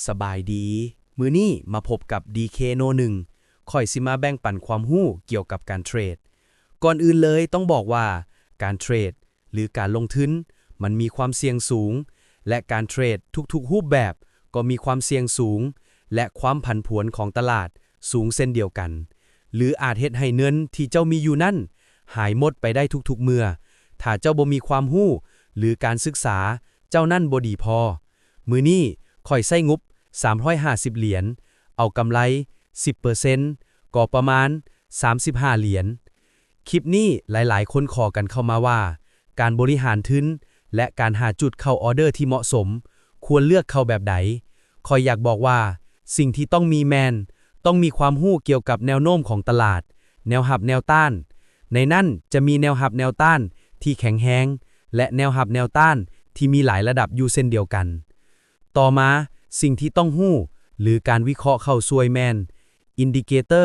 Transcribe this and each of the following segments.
ສະບາຍດີ ມື້ນີ້ມາພົບກັບ ດີເຄ ໂນໜຶ່ງ ຂ້ອຍຊິມາແບ່ງປັນຄວາມຮູ້ກ່ຽວກັບການເທຣດ. ກ່ອນອື່ນເລີຍຕ້ອງບອກວ່າ ການເທຣດ ຫຼື ການລົງທຶນ ມັນມີຄວາມສ່ຽງສູງ ແລະ ການເທຣດທຸກໆຮູບແບບກໍມີຄວາມສ່ຽງສູງ ແລະ ຄວາມຜັນຜວນຂອງຕະຫຼາດສູງເຊັ່ນດຽວກັນ ຫຼື ອາດເຮັດໃຫ້ເງິນທີ່ເຈົ້າມີຢູ່ນັ້ນຫາຍໝົດໄປໄດ້ທຸກໆເມື່ອ ຖ້າເຈົ້າບໍ່ມີຄວາມຮູ້ ຫຼື ການສຶກສາເຈົ້ານັ້ນບໍ່ດີພໍ. ມື້ນີ້ຂ້ອຍໃຊ້ງົບສາມຮ້ອຍຫ້າສິບຫຼຽນ ເອົາກຳໄລສິບເປີເຊັນ ກໍປະມານສາມສິບຫ້າຫຼຽນ. ຄລິບນີ້ຫຼາຍໆຄົນຂໍກັນເຂົ້າມາວ່າ ການບໍລິຫານທຶນ ແລະ ການຫາຈຸດເຂົ້າອອເດີທີ່ເໝາະສົມ ຄວນເລືອກເຂົ້າແບບໃດ? ຂ້ອຍຢາກບອກວ່າ ສິ່ງທີ່ຕ້ອງມີແມ່ນ ຕ້ອງມີຄວາມຮູ້ກ່ຽວກັບແນວໂນ້ມຂອງຕະຫຼາດ, ແນວຮັບແນວຕ້ານ. ໃນນັ້ນຈະມີແນວຮັບແນວຕ້ານທີ່ແຂງແຮງ ແລະ ແນວຮັບແນວຕ້ານທີ່ມີຫຼາຍລະດັບຢູ່ເຊັ່ນດຽວກັນ. ຕໍ່ມາ, ສິ່ງທີ່ຕ້ອງຮູ້ ຫຼື ການວິເຄາະເຂົ້າຊ່ວຍແມ່ນ ອິນດິເຄເຕີ.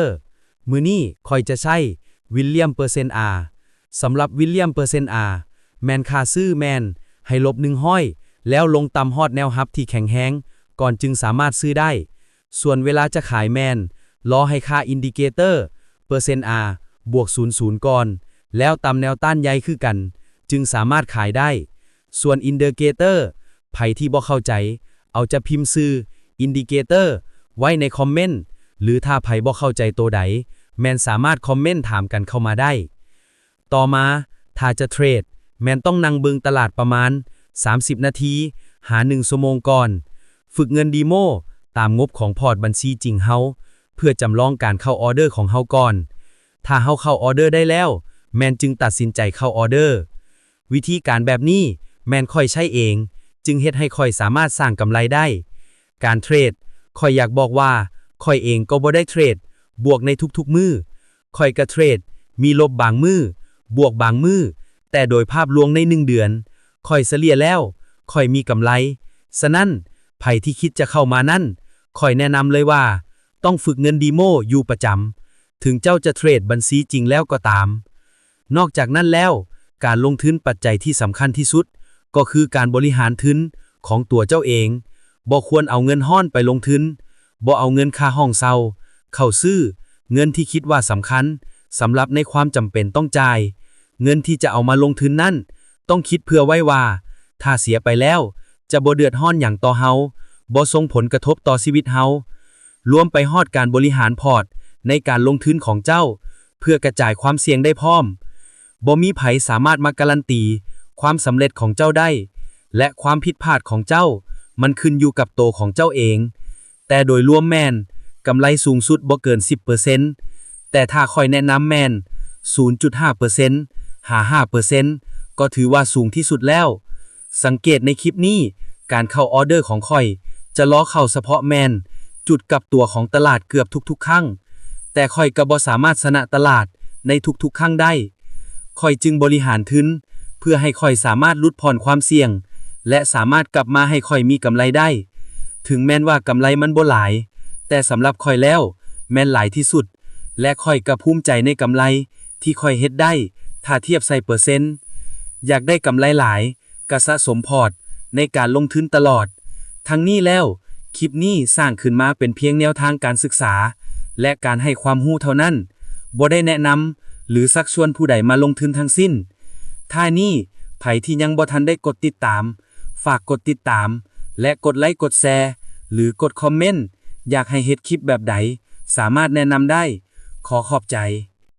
ມື້ນີ້ຂ້ອຍຈະໃຊ້ William Percent R. ສຳລັບ William Percent R ແມ່ນຄ່າຊື້ແມ່ນໃຫ້ລົບໜຶ່ງຮ້ອຍ ແລ້ວລົງຕ່ຳຮອດແນວຮັບທີ່ແຂງແຮງ ກ່ອນຈຶ່ງສາມາດຊື້ໄດ້. ສ່ວນເວລາຈະຂາຍແມ່ນລໍໃຫ້ຄ່າອິນດິເຄເຕີ Percent R ບວກສູນສູນກ່ອນ ແລ້ວຕ່ຳແນວຕ້ານໃຫຍ່ຄືກັນ ຈຶ່ງສາມາດຂາຍໄດ້. ສ່ວນອິນດິເຄເຕີ ໃຜທີ່ບໍ່ເຂົ້າໃຈ ເອົາຈະພິມຊື່ ອິນດິເຄເຕີ ໄວ້ໃນຄອມເມັນ ຫຼື ຖ້າໃຜບໍ່ເຂົ້າໃຈໂຕໃດ ແມ່ນສາມາດຄອມເມັນຖາມກັນເຂົ້າມາໄດ້. ຕໍ່ມາ, ຖ້າຈະເທຣດ ແມ່ນຕ້ອງນັ່ງເບິ່ງຕະຫຼາດປະມານສາມສິບນາທີ ຫາໜຶ່ງຊົ່ວໂມງກ່ອນ. ຝຶກເງິນດີໂມຕາມງົບຂອງພອດບັນຊີຈິງເຮົາ ເພື່ອຈຳລອງການເຂົ້າອອເດີຂອງເຮົາກ່ອນ. ຖ້າເຮົາເຂົ້າອອເດີໄດ້ແລ້ວ ແມ່ນຈຶ່ງຕັດສິນໃຈເຂົ້າອອເດີ. ວິທີການແບບນີ້ແມ່ນຂ້ອຍໃຊ້ເອງ ຈຶ່ງເຮັດໃຫ້ຂ້ອຍສາມາດສ້າງກຳໄລໄດ້. ການເທຣດ, ຂ້ອຍຢາກບອກວ່າ ຂ້ອຍເອງກໍບໍ່ໄດ້ເທຣດບວກໃນທຸກໆມື້. ຂ້ອຍກະເທຣດມີລົບບາງມື້, ບວກບາງມື້, ແຕ່ໂດຍພາບລວມໃນໜຶ່ງເດືອນ, ຂ້ອຍສະເລ່ຍແລ້ວ, ຂ້ອຍມີກຳໄລ. ສະນັ້ນ, ໃຜທີ່ຄິດຈະເຂົ້າມານັ້ນ, ຂ້ອຍແນະນຳເລີຍວ່າ ຕ້ອງຝຶກເງິນດີໂມຢູ່ປະຈຳ, ເຖິງເຈົ້າຈະເທຣດບັນຊີຈິງແລ້ວກໍຕາມ. ນອກຈາກນັ້ນແລ້ວ, ການລົງທຶນປັດໄຈທີ່ສຳຄັນທີ່ສຸດ ກໍຄືການບໍລິຫານທຶນຂອງຕົວເຈົ້າເອງ. ບໍ່ຄວນເອົາເງິນຮ້ອນໄປລົງທຶນ, ບໍ່ເອົາເງິນຄ່າຫ້ອງເຊົ່າ, ເຂົ້າຊື້, ເງິນທີ່ຄິດວ່າສຳຄັນສຳລັບໃນຄວາມຈຳເປັນຕ້ອງຈ່າຍ. ເງິນທີ່ຈະເອົາມາລົງທຶນນັ້ນ ຕ້ອງຄິດເຜື່ອໄວ້ວ່າ ຖ້າເສຍໄປແລ້ວ ຈະບໍ່ເດືອດຮ້ອນຫຍັງຕໍ່ເຮົາ, ບໍ່ສົ່ງຜົນກະທົບຕໍ່ຊີວິດເຮົາ, ລວມໄປຮອດການບໍລິຫານພອດໃນການລົງທຶນຂອງເຈົ້າ ເພື່ອກະຈາຍຄວາມສ່ຽງໄດ້ພ້ອມ. ບໍ່ມີໃຜສາມາດມາກາລັນຕີຄວາມສຳເລັດຂອງເຈົ້າໄດ້ ແລະ ຄວາມຜິດພາດຂອງເຈົ້າ ມັນຂຶ້ນຢູ່ກັບໂຕຂອງເຈົ້າເອງ. ແຕ່ໂດຍລວມແມ່ນກຳໄລສູງສຸດບໍ່ເກີນສິບເປີເຊັນ, ແຕ່ຖ້າຂ້ອຍແນະນຳແມ່ນສູນຈຸດຫ້າເປີເຊັນ ຫາຫ້າເປີເຊັນ ກໍຖືວ່າສູງທີ່ສຸດແລ້ວ. ສັງເກດໃນຄລິບນີ້, ການເຂົ້າອອເດີຂອງຂ້ອຍຈະລໍເຂົ້າສະເພາະແມ່ນຈຸດກັບຕົວຂອງຕະຫຼາດເກືອບທຸກໆຄັ້ງ, ແຕ່ຂ້ອຍກໍບໍ່ສາມາດຊະນະຕະຫຼາດໃນທຸກໆຄັ້ງໄດ້. ຂ້ອຍຈຶ່ງບໍລິຫານທຶນເພື່ອໃຫ້ຂ້ອຍສາມາດຫຼຸດຜ່ອນຄວາມສ່ຽງ ແລະ ສາມາດກັບມາໃຫ້ຂ້ອຍມີກຳໄລໄດ້. ເຖິງແມ່ນວ່າກຳໄລມັນບໍ່ຫຼາຍ, ແຕ່ສຳລັບຂ້ອຍແລ້ວແມ່ນຫຼາຍທີ່ສຸດ, ແລະ ຂ້ອຍກໍພູມໃຈໃນກຳໄລທີ່ຂ້ອຍເຮັດໄດ້ ຖ້າທຽບໃສ່ເປີເຊັນ. ຢາກໄດ້ກຳໄລຫຼາຍ, ກະສະສົມພອດໃນການລົງທຶນຕະຫຼອດ. ທັງນີ້ແລ້ວ, ຄລິບນີ້ສ້າງຂຶ້ນມາເປັນພຽງແນວທາງການສຶກສາ ແລະ ການໃຫ້ຄວາມຮູ້ເທົ່ານັ້ນ, ບໍ່ໄດ້ແນະນຳ ຫຼື ຊັກຊວນຜູ້ໃດມາລົງທຶນທັງສິ້ນ. ທ້າຍນີ້, ໃຜທີ່ຍັງບໍ່ທັນໄດ້ກົດຕິດຕາມ, ຝາກກົດຕິດຕາມ ແລະ ກົດໄລກ໌ ກົດແຊ ຫຼື ກົດຄອມເມັນ. ຢາກໃຫ້ເຮັດຄລິບແບບໃດ, ສາມາດແນະນຳໄດ້. ຂໍຂອບໃຈ.